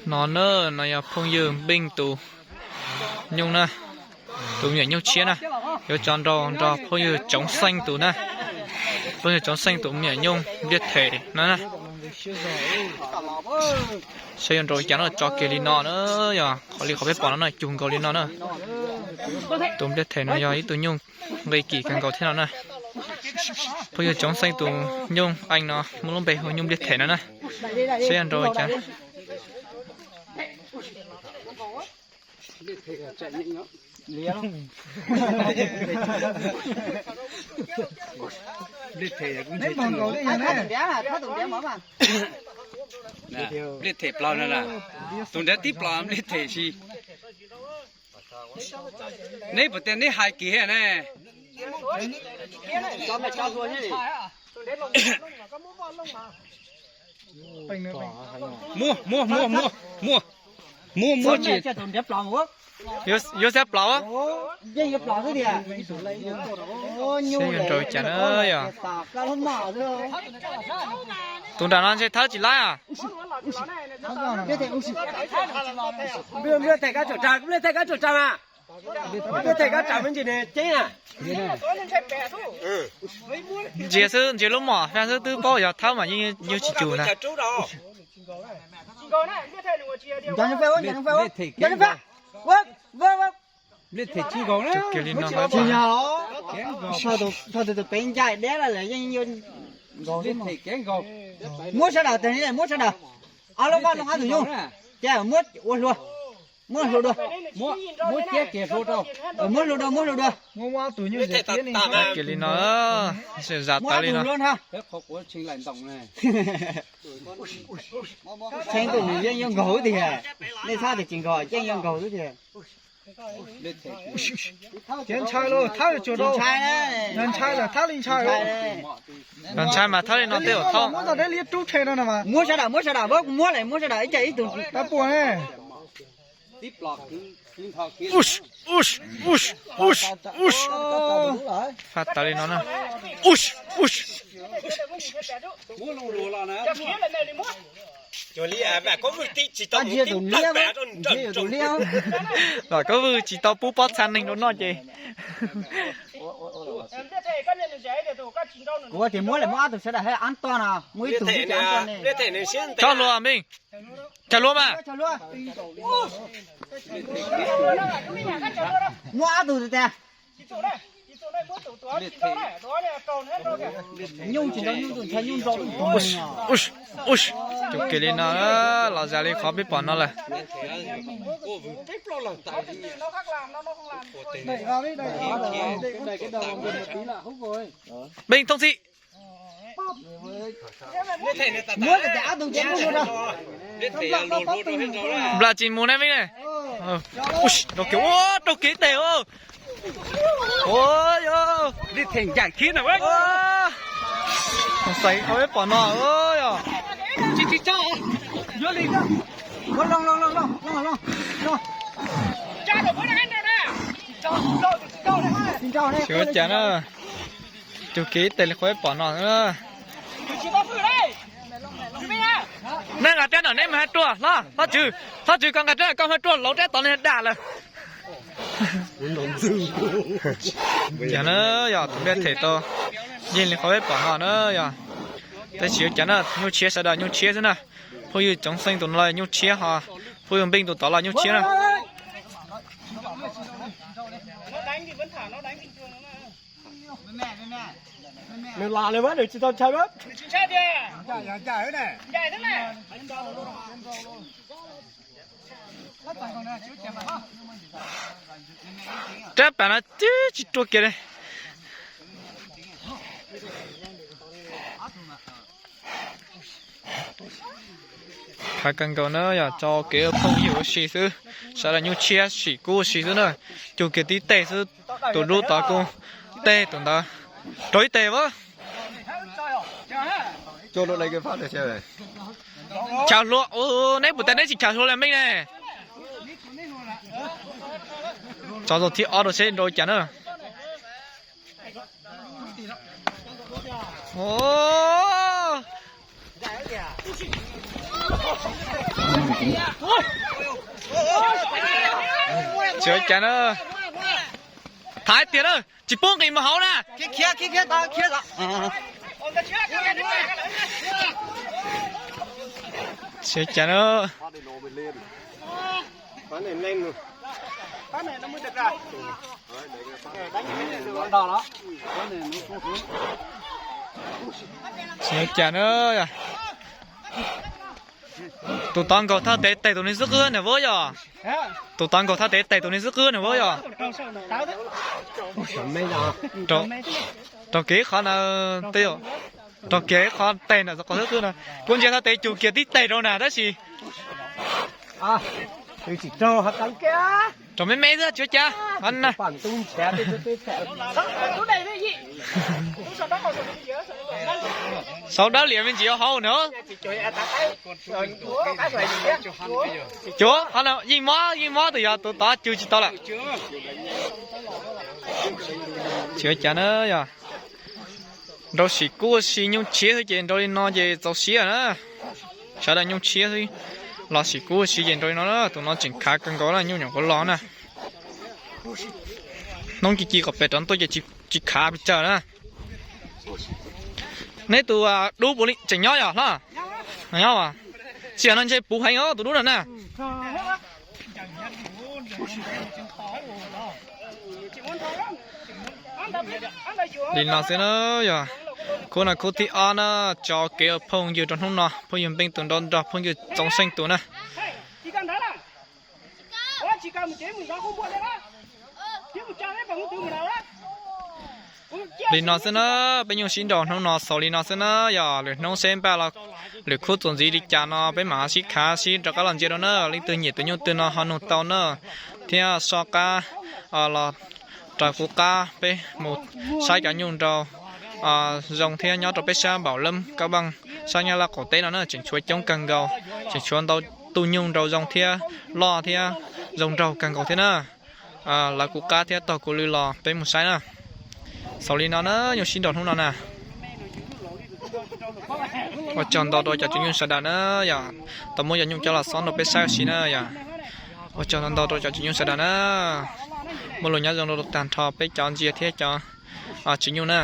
No na, no yog phooj ywg Npeej tus nyuj na, tus me nyuam nyuj tshiab na, yuav tso nrog nrog phooj ywg Tsoov Xeej tus na, phooj ywg Tsoov Xeej tus me nyuam nyuj npliaj them no na. Saib yuav nrau li cas no, tso kiag li no na, yog qhov li qhov peb pom no na, cug nkaus li no na. Tus npliaj them no yog ib tug nyuj nqi kim kawg nkaus thiab no na. Phooj ywg Tsoov Xeej tus nyuj eej no muaj lub npe hu nyuj npliaj them no na. Saib yuav nrau li cas. Neb npog nkaus li yog ne. Npliaj them plaub no na, tus nrab tib plaub npliaj them si. Neb puas tias neb hais kiag ne? Muab, muab, muab, muab, muab, muab, muab tsis. Yuav xab plaub. Nrau cas na yog. Tus nram no ntshe thawb tsis laib a. Npliaj them kab tsam, npliaj them kab tsam mas. Npliaj them kab tsam me ntsis nws ceeb na. Ntsia xwb, ntsia lub mom faj xwb twb paub yog thawb mas yeej yug tsis cus na. Nrau nws faj, nrau nws faj, nrau nws faj. Npliaj them tsis nkaus na. Tsis yog, thaum tus pem ncaim deb lawm yeej yuav nkaus. Muab sawv daws tag li, muab sawv daws. Ob lub vaj loog ob tug nyuj, ces muab ua hlua, muab hlua dua. Muab ciab kiag hlua rau. Muab hlua dua, muab hlua dua. Kiag li no, zam tawv li no. Tshee tus nws yeej yuav nkaus tiag, nej txhob tias tsis nkaus, yeej yuav nkaus xwb tiag. Ces ntshai los thawb tsuas rau, ntshai lawm thawb li ntshai. Los ntshai mas thawb li no tej zaum thawb. Muab tau deb li rub tshe no na mas. Muab sawv daws, muab sawv daws, muab kuv muab lawm, muab sawv daws ib cag ib tug. Tau puas ne. Faj tawv li no na. Vam Koob Vwj tsis tau pub pob txha neeg rau noj ces. Kuv tias muab lawm, muab ob tug sawv daws hab ab toj no, muab ib tug ab toj ne. Tso hlua Npeej, tso hlua mas. Muab ob tug tiag. Nyuj tsis nrau nyuj, tus ntshai nyuj nrau. Cug kiag li no, los zam li qhov peb pom no lawm. Npeej thooj txhij. Muab tes ab tug ces muab hlua rau. Nplam tsis mus ne Npeej ne. Raug kev, ua raug kev tes. Ua yog li them ncaim khib na. Xaiv qhov peb pom no yog. Tsis ua cas na. Cug kev tes li qhov peb pom no. Nej nqa rab no neb mus hab ruaj, Hlob Tswv, Hlob Tswv koj nqa rab no koj mus hab ruaj, lauv rab tod li dam lawm. Cas na, yog tus npiaj them tau yeej li qhov peb pom no na yog. Tab sis yuav cas na, nyuj tshiab sawv daws nyuj tshiab xwb na. Phooj ywg Tsoov Xeej tus no los nyuj tshiab ho, phooj ywg Npeej tus tod los nyuj tshiab na. Nws lam li mas nws tsis tau ntshai mas. Rab pas no twb tsis rua kiag li. Khav kawg nkaus na, yog tso kev phooj ywg ua si xwb, sawv daws nyuj tshiab sim kub ua si xwb na. Cug kiag tib teg xwb, tus dub tod kuj teg tus ntawd rau ib teg as. Chaw hlua, neb puas tas neb tsis chaw hlua li Npeej ne. Tso zaug thib ob rau seb nrau cas na. Tsis ua cas na. Thaiv tiag na, tsis pub nqis mus hauv na. Tsis ua cas na. Tsis ua cas na. Tus tod nkaug thaj tev tes tus neeg xwb qwb na vauv yog. Tus tod nkaug thaj tev tes tus neeg xwb qwb na vauv yog. Raug kev qhov na, raug kev qhov tes na, qhov xwb qwb na. Kuv ntsia thaj tev cug kiag tib teg rau na tab sis raug me me xwb tsis ua cas. Sau dawb liam me ntsis hauv na. Cuav, yeej mob yeej mob tus yog tus tod cug tsis tau lawm. Tsis ua cas na yog. Nrau sim kub ua si nyuj tshiab xwb ces nrau li no ces txaus siab na. Sawv daws nyuj tshiab xwb los sim kub ua si ces nrau li no na, tus no tseem khav kawg nkaus na, nyuj nyuam qhuav los na. Hnub ci ci qhov pem rov tuaj ces tsis khav pes tsawg na. Neb tus dub puav leej tseem nyob yog hlob? Nyob as. Tsis yog no ntshe puv heev os tus dub no na. Li no xwb na yog. Khub no khub thib ob na, tso kev ua phooj ywg rau hnub no, phooj ywg npeej tus nrog nrog phooj ywg Txoov Seej tus na. Li no xwb na, peb nyuj sib nraus hnub no xaus li no xwb na yog, lwm hnub seb npaj los lwm khub txuas ntxiv li cas no peb mam sib khav sib rov qab los ntsia rau na, leej twg nyiam tus nyuj twg no ho nug tau na, thiab soj qab los raws kuv qab peb mus saib cov nyuj nraus zoo thiab nyob rau peb sab npaum lab kab vaj sab Nyab Laj qaum teb no na tseem tshuav coob kawg nkaus, tseem tshuav ntau tus nyuj nraus zoo thiab loj thiab zoo nraug kawg nkaus thiab na. Lawv kuv qab thiab taug kuv lw los peb mus saib na. Xaus li no na, nyuj sib nraus hnub no na. Ua tsaug ntau rau cov tsoom nyuj sawv daws na, yog tau muab cov nyuj coj los xob rau peb saib ua si na yog. Ua tsaug ntau ntau rau cov tsoom nyuj sawv daws na. Muaj lus nyob zoo rau tag nrho peb cov ntsia thiab cov tsoom nyuj na.